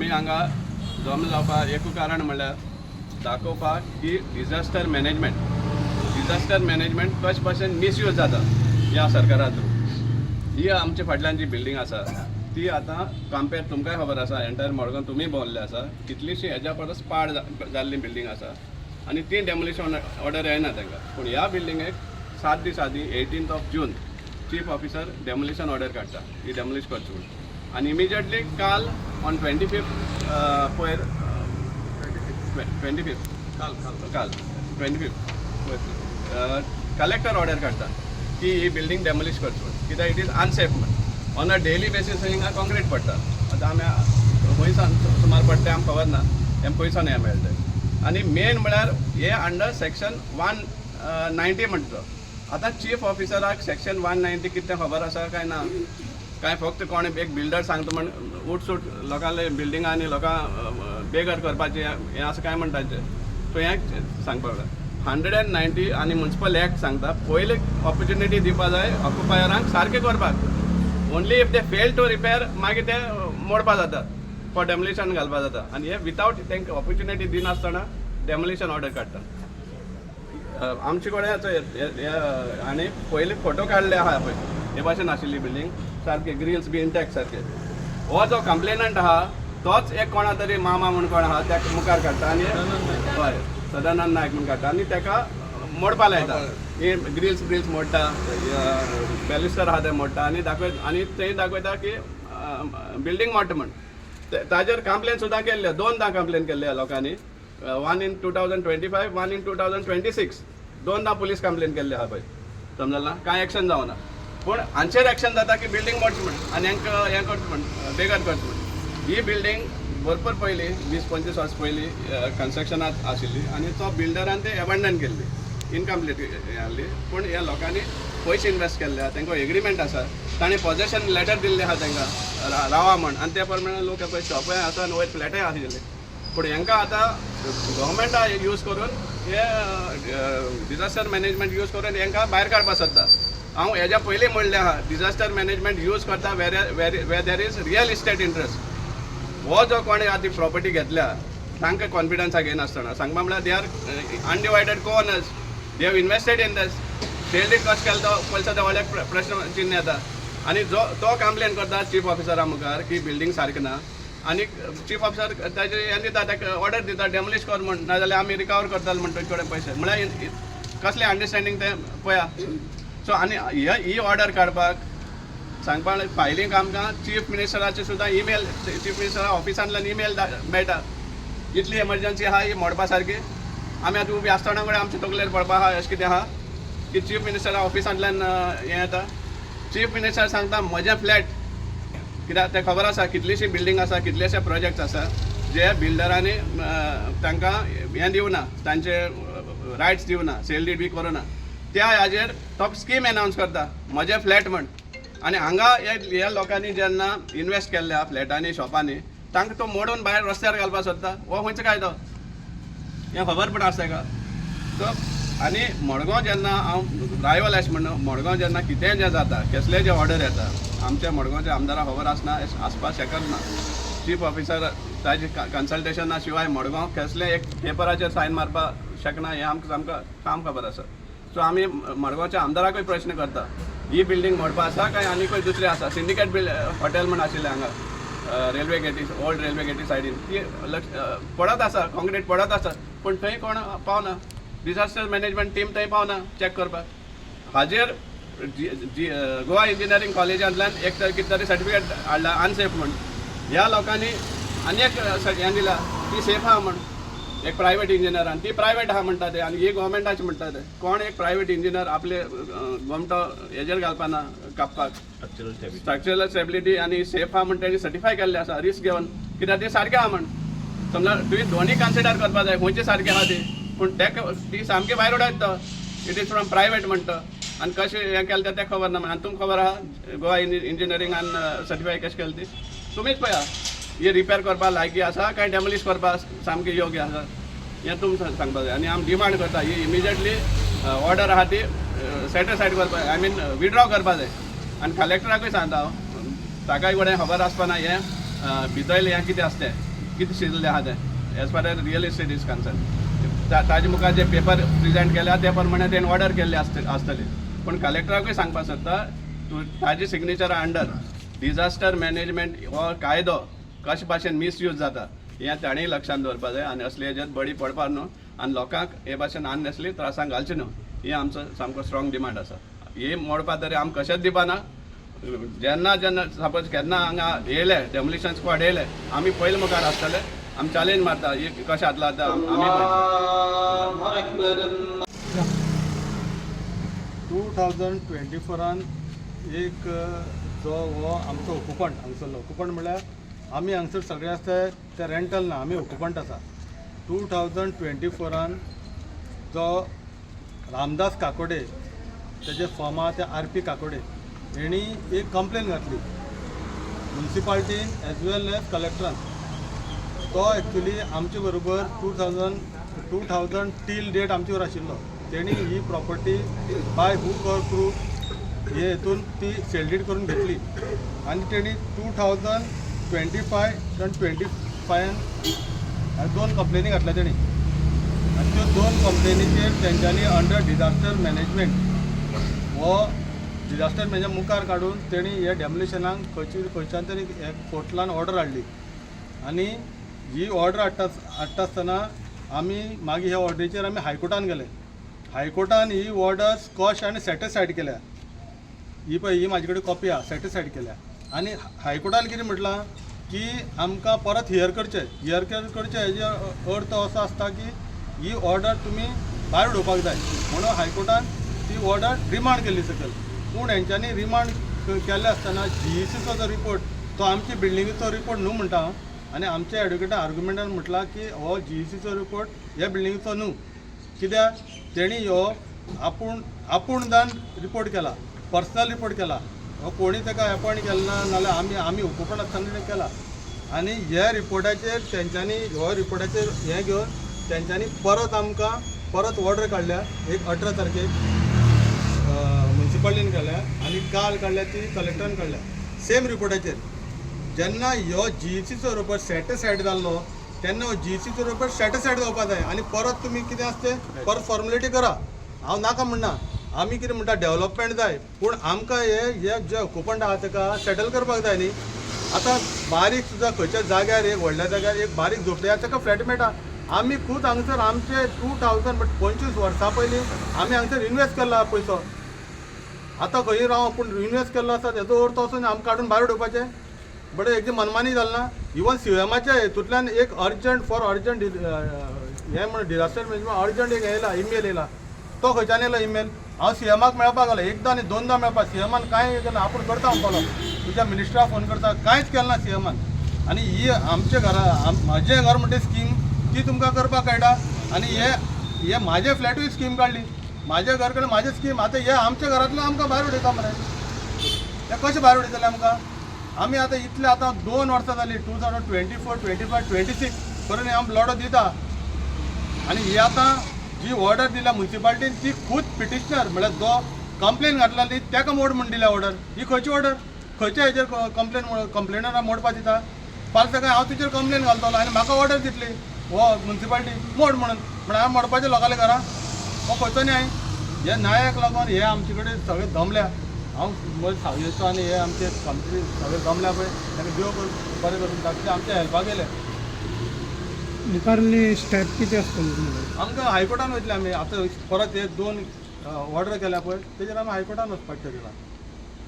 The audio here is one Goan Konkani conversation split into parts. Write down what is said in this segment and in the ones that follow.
हांगा जमा जावपा एकू कारण म्हणल्यार दाखोवपाक की डिझास्टर मॅनेजमेंट कशे भशेन मिसयूज जाता ह्या सरकारा थ्रू. ही आमच्या फाटल्यान जी बिल्डींग आसा, ती आतां कंपेर तुमकांय खबर आसा, एंटायर मडगांव तुमी भोंवल्ले आसा, कितलीशी हेज्या परस पाड जाल्ली बिल्डींग आसा आनी ती डेमोलिशन ऑर्डर येना तांकां. पूण ह्या बिल्डिंगेक 7 दीस आदीं, 18th of June, chief officer demolition order काडटा, ही डेमोलिश करची म्हणून. आनी इमिजिएटली काल ऑन 25th, पयर 25th, काल काल. काल 25th collector order काडटा की ही बिल्डींग डेमोलिश करची म्हणून, कित्याक it is unsafe म्हण. ऑन अ डेली बेसीस हिंगा कॉन्क्रीट पडटा. आतां आमी खंय सावन सुमार पडटा तें आमकां खबर ना, हें खंय सावन हें मेळटा. आनी मेन म्हळ्यार हे अंडर सेक्शन 190 म्हणटा तो. आतां चीफ ऑफिसराक सेक्शन 190 कितें खबर आसा काय ना, काय फक्त कोण एक बिल्डर सांगता म्हण उठसूट लोकांले बिल्डिंगां आनी लोकां बेघर करपाचें हें आसा काय म्हणटाचें. सो हें सांगपाक जाय, 190 आनी मुन्सिपल एक्ट सांगता, पयले ऑपॉर्च्युनिटी दिवपा जाय ऑक्युपायरांक सारकें करपाक. Only if they fail to repair, मागीर ते मोडपा जाता, फॉर डेमोलिशन घालपा जाता. आनी हे विदावट तांकां ऑपॉर्च्युनिटी दिनासतना डेमोलिशन ऑर्डर काडटा. आमचे कडेन आनी पयले फोटो काडले आहा पळय, हे भाशेन आशिल्ली बिल्डींग, सारके ग्रिल्स बी इंटॅक्ट सारके. हो जो कंप्लेनंट आहा, तोच एक कोणा तरी मामा म्हूण कोण आहा, ताका मुखार काडटा आनी, हय, सदानंद नायक म्हूण काडटा आनी ताका मोडपा लायता. हे ग्रिल्स ब्रिल्स मोडटा, बॅलिस्टर आहा ते मोडटा आनी दाखयता आनी थंय दाखयता की बिल्डींग मोडटा म्हण. ताजेर कंप्लेन सुद्दां केल्ले, दोनदां कंप्लेन केल्ले लोकांनी, one in 2025, one in 2026. दोनदां police complain केल्ले आहा पळय, समजलें ना? कांय एक्शन जावना, पूण हांचेर एक्शन जाता की बिल्डींग मोडची म्हण आनी हांकां हें करचें म्हण, बेघर करचें म्हण. ही बिल्डींग भरपूर पयलीं, 20-25 वर्सां पयलीं कन्स्ट्रक्शनात आशिल्ली आनी तो बिल्डरान ते एबंडन केल्ली, इनकम्प्लीट आहली. पूण ह्या लोकांनी पयशे इनवेस्ट केल्ले आहा, तांकां एग्रीमेंट आसा, ताणें पॉजेशन लेटर दिल्लें आहा तांकां रावा म्हण. आनी त्या प्रमाणे लोक पळय शॉपय आसा आनी वयर फ्लॅटय आशिल्ले. पूण हांकां आतां गव्हर्मेंटा यूज करून, हे डिझास्टर मॅनेजमेंट यूज करून हांकां भायर काडपाक सोदता. हांव हेज्या पयलीं म्हणलें आहा, डिझास्टर मॅनेजमेंट यूज करता where there is real estate interest. हो जो कोणे आतां प्रॉपर्टी घेतल्या, तांकां कॉन्फिडन्सा घेयनासतना, सांगपा म्हळ्यार they are undivided co owners, they have invested in this. Sale deed कशें केलो तो पयसो, तो व्हडले प्रश्न चिन्न येता. आनी जो तो कंप्लेन करता चीफ ऑफिसरा मुखार की बिल्डींग सारकी ना, आनी चीफ ऑफिसर ताजे हें दिता, ताका ऑर्डर दिता डेमोलिश कर म्हण, नाजाल्यार आमी रिकवर करताले म्हण तुजे कडेन पयशे. म्हळ्यार कसलें अंडरस्टँडींग तें पळया. सो आनी ही ऑर्डर काडपाक सांगपाक फायलींक आमकां चीफ मिनिस्टराचे सुद्दां ईमेल, चीफ मिनिस्टरा ऑफिसांतल्यान ईमेल मेळटा. इतली एमर्जन्सी आहा ही मोडपा सारकी? आमी आतां उबी आसतना कडेन आमच्या तकलेर पडपा आहा अशें कितें आहा की चीफ मिनिस्टरा ऑफिसांतल्यान हें येता. चीफ मिनिस्टर सांगता म्हजें फ्लॅट, कित्याक तें खबर आसा, कितलीशी बिल्डींग आसा, कितलेशे प्रोजेक्ट्स आसा जे बिल्डरांनी तांकां हें दिवना, तांचे रायट्स दिवना, सेल did बी करुना. त्या हाजेर तो स्कीम एनावन्स करता, म्हजें फ्लॅट म्हण. आनी हांगा ह्या लोकांनी जेन्ना इनवेस्ट केल्ले आहा फ्लॅटांनी, शॉपांनी, तांकां तो मोडून भायर रस्त्यार घालपाक सोदता. हो खंयचो कायदो, हें खबर पण आसा ताका. सो आनी मडगांव जेन्ना हांव रायवल अशें म्हणून, मडगांव जेन्ना कितेंय जें जाता, कसलेय जे ऑर्डर येता, आमच्या मडगांवच्या आमदाराक खबर आसना अशें आसपाक शकना. चीफ ऑफिसर ताजे कन्सल्टेशना शिवाय मडगांव कसलें एक पेपराचेर सायन मारपाक शकना, हें आमकां सामकां काम खबर आसा. सो आमी मडगांवच्या आमदाराकूय प्रश्न करता, ही बिल्डींग मोडपा आसा काय आनीकूय दुसरी आसा? सिंडिकेट बिल हॉटेल म्हण आशिल्लें हांगा रेल्वे गेटी, ओल्ड रेल्वे गेटी सायडीन, ती लक्ष पडत आसा, कॉन्क्रीट पडत आसा, पूण थंय कोण पावना, डिझास्टर मॅनेजमेंट टीम थंय पावना चॅक करपाक. हाजेर जी जी गोवा इंजिनियरींग कॉलेजांतल्यान एक तर कितें तरी सर्टिफिकेट हाडला अनसेफ म्हण. ह्या लोकांनी आनी एक हें दिला ती सेफ आहा म्हण, एक प्रायवेट इंजिनियरान. ती प्रायवेट आहा म्हणटा ते आनी ही गोवोरमेंटाची म्हणटा ते. कोण एक प्रायवेट इंजिनियर आपले गोमटो हेजेर घालपाना कापपाक? स्ट्रक्चरल स्टेबिलिटी आनी सेफ आहा म्हण तेणी सर्टिफाय केल्लें आसा, रिस्क घेवन, कित्याक ते सारकें आहा म्हण. समजा तुवें दोनी कन्सिडर करपा जाय, खंयचे सारकें आहा ती. पूण तेका ती सामकी भायर उडयता तो, it is from private म्हणटा. आनी कशें हें केलें तें खबर ना. आनी तुमकां खबर आहा गोवा इंजिनियरिंगान सर्टिफाय कशें केलें ती? तुमीच पळया, ही रिपेर करपा लायकी आसा काय डेमोलिश करपा सामकी योग्य आसा, हें तुमी सांगपा जाय. आनी आमी डिमांड करता, ही इमिजिएटली ऑर्डर आहा ती सेट असायड करपा, I mean withdraw करपा जाय. आनी कलेक्टराकूय सांगता हांव, ताकाय कडेन खबर आसपाना हें भितरलें हें कितें आसा तें. कितें शिजलें आहा तें as far as real estate is concern. ताजे मुखार जे पेपर प्रेजेंट केल्या ते प्रमाणे तेणें ऑर्डर केल्ली आसतली. पूण कलेक्टराकूय सांगपाक सोदता, तूं ताजे सिग्नेचरा अंडर डिझास्टर मॅनेजमेंट हो कायदो कशे भाशेन मिसयूज जाता हें ताणें लक्षांत दवरपा जाय आनी असले हेजेर बडी पडपा न्हू आनी लोकांक हे भाशेन अननेसली त्रासांक घालचे न्हू. ही आमचो सामको स्ट्रॉंग डिमांड आसा. हे मोडपा तरी आमी कशेंच दिवपा ना. जेन्ना जेन्ना सपोज केन्ना हांगा येयले, डेमोलिशन स्क्वॉड येयले, आमी पयले मुखार आसतले. आमी चॅलेंज मारता, हे कशें जातलें आतां आमी पळयतले. 2024आन एक जो हो आमचो ऑक्युपंट हांगसरलो, ऑक्युपंट म्हणल्यार आमी हांगसर सगळे आसता ते रेंटल ना, आमी ऑक्युपंट आसा. 2024आन जो रामदास काकोडे, तेजे फॉर्म आहा ते आर पी काकोडे, हेणी एक कंप्लेन घातली मुन्सिपाल्टीन एज वेल एज कलेक्टरान. तो एक्चुली आमचे बरोबर 2000 till date आमचे बरोबर आशिल्लो. तेणी ही property by hook or crook हे हेतून ती सेल डीड करून घेतली आनी तेणी 2025 आनी 25 दोन कंप्लेनी घातल्या तेणी. आनी त्यो दोन कंप्लेनीचेर तेंच्यांनी अंडर डिझास्टर मॅनेजमेंट हो डिझास्टर मॅनेजमेंट मुखार काडून तेणी हे डेमोलिशनाक खंयची खंयच्यान तरी कोर्टान ऑर्डर हाडली. आनी ही ऑर्डर हाडटा हाडटा आसतना आमी मागीर ह्या ऑर्डरीचेर आमी हायकोर्टान गेले. हायकोर्टान ही ऑर्डर स्कॉश आनी सेटिसायड केल्या. ही पळय, ही म्हाजे कडेन कॉपी आहा. सेटिसायड केल्या आनी हायकोर्टान कितें म्हटलां की आमकां परत here करचें. Here करचें हेजे अर्थ असो आसता की ही ऑर्डर तुमी भायर उडोवपाक जाय म्हणून हायकोर्टान ती ऑर्डर रिमांड केली सकयल. पूण हेंच्यांनी रिमांड केल्ले आसतना जीईसीचो जो रिपोर्ट, तो आमची बिल्डिंगेचो रिपोर्ट न्हू म्हणटा हांव. आनी आमच्या एडवोकेटान आर्ग्युमेंटान म्हटलां की हो जीईसीचो रिपोर्ट ह्या बिल्डिंगेचो न्हू, कित्याक तेणी ह्यो आपूण आपूण जावन रिपोर्ट केला, पर्सनल रिपोर्ट केला. हो कोणी ताका एपॉयंट केला ना, नाल्यार आमी ऑक्युपंट आसतना तेणें केला. आनी ह्या रिपोर्टाचेर तेंच्यांनी, हो रिपोर्टाचेर हें घेवन तेंच्यांनी परत आमकां परत ऑर्डर काडल्या. एक 18 तारखेक मुन्सिपाल्टीन काडल्या आनी काल काडल्या ती कलेक्टरान काडल्या सेम रिपोर्टाचेर. जेन्ना ह्यो जीईसीचो रिपोर्ट सेटिसायड जाल्लो तेन्ना हो जीईसीचो रिपोर्ट सेटिसायड जावपा जाय आनी परत तुमी कितें आसा तें परत फॉर्मेलिटी करा. हांव नाका म्हणना. आमी कितें म्हणटा, डेवलपमेंट जाय, पूण आमकां हे हे जे ऑक्युपंट आहा ताका सेटल करपाक जाय न्ही. आतां बारीक सुद्दां खंयच्या जाग्यार, एक व्हडल्या जाग्यार एक बारीक झोपडी आहा, ताका फ्लॅट मेळटा. आमी खूद हांगसर आमचे 2000 25 वर्सां पयलीं आमी हांगसर इनवेस्ट केला पयसो. आतां खंय राव, पूण इनवेस्ट केल्लो आसा. तेजो अर्थ असो न्ही आमकां काडून भायर उडोवपाचें. बट एकदम मनमानी जाल ना. इवन सीएमाच्या हेतूंतल्यान एक अर्जंट फॉर अर्जंट हें म्हण डिजास्टर मॅनेजमेंट अर्जंट एक येयला, इमेल येयला. तो खंयच्यान येयलो इमेल? हांव सीएमाक मेळपाक गेलो, एकदां न्ही दोनदां मेळपाक. सीएमान कांय केलें, आपूण करता म्हणपालो, तुज्या मिनिस्टराक फोन करता, कांयच केलें ना सीएमान. आनी ही आमच्या घरा म्हाजें घर म्हणटे स्कीम ती तुमकां करपाक कळटा. आनी हे हे म्हाजे फ्लॅटूय स्कीम काडली, म्हाज्या घर कडेन म्हाजें स्कीम. आतां हे आमच्या घरांतल्यान आमकां भायर उडयता मरे. ते कशें भायर उडयतले आमकां? आमी आतां इतले आतां 2 वर्सां जालीं, 2024, 25, 26 करून आमी लढो दिता. आनी ही आतां जी ऑर्डर दिल्या मुन्सिपाल्टीन ती खूद पिटिशनर म्हळ्यार जो कंप्लेन घातला न्ही ताका मोड म्हूण दिल्या ऑर्डर. ही खंयची ऑर्डर? खंयच्या हेजेर कंप्लेन कंप्लेनराक मोडपा दिता? फाल्यां सकाळी हांव तुजेर कंप्लेन घालतलो आनी म्हाका ऑर्डर दितली हो मुन्सिपाल्टी मोड म्हणून. म्हण हांवें मोडपाचें लोकांल्या घरा? हो खंयचो न्याय? हे न्यायाक लागून हे आमचे कडेन सगळे दमल्या. हांव म्हजे सावयेचो आनी हे आमचे कमिटी सगळे दमल्या पळय, तांकां देव बरें करून ते आमच्या हेल्पाक गेले. मुखारली स्टेप कितें आसतली तुमकां? आमकां हायकोर्टान वयतले आमी. आतां परत हे दोन ऑर्डर केल्या पळय, तेजेर आमी हायकोर्टान वचपाचें थारयलां.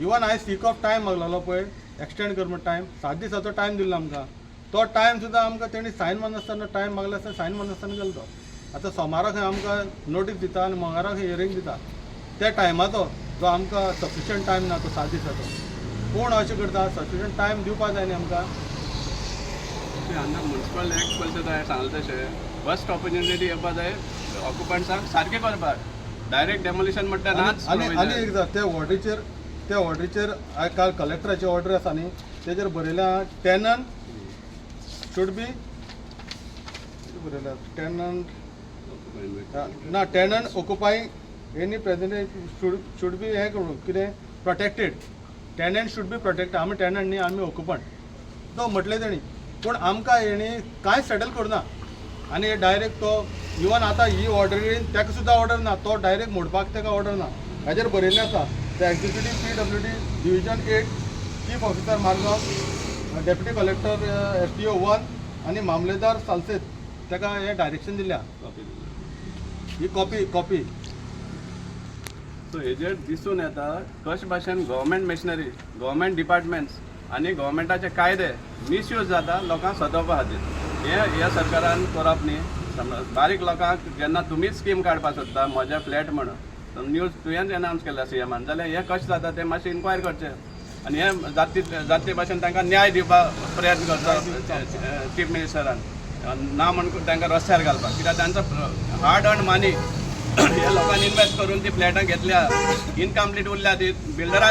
इवन हांवें सीक ऑफ टायम मागलेलो पळय, एक्सटेंड कर म्हण टायम. 7 दिसाचो टायम दिल्लो आमकां. तो टायम सुद्दां आमकां तेणी सायन मारनासतना, टायम मागले आसतना सायन मारनासतना गेलो तो. आतां सोमारा खंय आमकां नोटीस दिता आनी मंगळारा खंय हियरींग दिता. त्या टायमाचो जो आमकां सफिशियंट टायम ना तो 7 दिसाचो. कोण अशें करता? सफिशियंट टायम दिवपा जाय न्ही आमकां. अंडर म्युन्सिपल एक्ट पळय, हांवें सांगलें तशें फर्स्ट ऑपॉर्च्युनिटी येवपा जाय ऑक्युपंट्सांक सारकें करपाक. डायरेक्ट डेमोलिशन म्हणटा नाच. आनी आनी एक जाता, त्या ऑर्डरीचेर काल कलेक्टराची ऑर्डर आसा न्ही, तेजेर बरयलां टेनंट should be, बरयलां टेनंट ना, tenant occupying any present should be हें करून कितें protected. Tenant should be protected. आमी टेनंट न्ही, आमी ऑक्युपंट. तो म्हटलें तेणी. पूण आमकां हेणी कांय सेटल करुना आनी डायरेक्ट तो इवन आतां ही ऑर्डरीन ताका सुद्दां ऑर्डर ना, तो डायरेक्ट मोडपाक ताका ऑर्डर ना. हाजेर बरयल्लें आसा, the executive PWD division 8, chief officer Margao, deputy collector SDO 1 आनी मामलेदार सालसेत ताका हें डायरेक्शन दिल्या. ही कॉपी कॉपी. सो हेजेर दिसून येता कशे भाशेन गव्हर्मेंट मशिनरी, गव्हर्मेंट डिपार्टमेंट्स आनी गव्हर्मेंटाचे कायदे मिसयूज जाता लोकांक सदोवपा खातीर. हें ह्या सरकारान करप न्ही. समज बारीक लोकांक जेन्ना तुमीच स्कीम काडपाक सोदता म्हजें फ्लॅट म्हणून, न्यूज तुवेंच एनावन्स केल्या सीएमान, जाल्यार हें कशें जाता तें मातशें इन्क्वायर करचें आनी हें जाती जाती भाशेन तांकां न्याय दिवपाक प्रयत्न करचो चीफ मिनिस्टरान, ना म्हण तांकां रस्त्यार घालपाक. कित्याक तांचो हार्ड अर्न मनी ह्या लोकांनी इन्वेस्ट करून ती फ्लॅटां घेतल्या, इनकम्प्लीट उरल्या ती बिल्डरा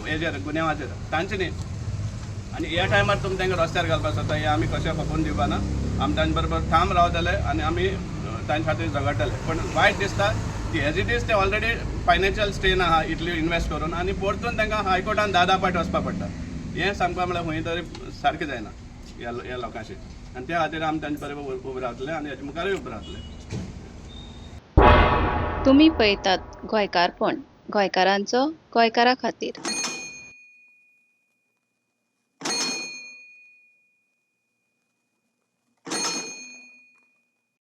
हेजेर गुन्यांवाचेर तांचे न्ही. आनी ह्या टायमार तुमी तांकां रस्त्यार घालपाक सोदता, हें आमी कशें खपोवन दिवपा ना. आमी तांचे बरोबर ठाम रावतले आनी आमी तांचे खातीर झगडटले. पण वायट दिसता की एज it is ते ऑलरेडी फायनान्शियल स्ट्रेन आहा इतली इन्वेस्ट करून आनी परतून तांकां हायकोर्टान धा धा पाट वचपाक पडटा. हें सांगपा म्हळ्यार खंय तरी सारकें जायना ह्या ह्या लोकांशी आनी त्या खातीर आमी तांचे बरोबर उबे रावतले आनी हेजे मुखारूय उबे रावतले. तुमी पळयतात गोंयकारपण, गोंयकारांचो गोंयकारा खातीर.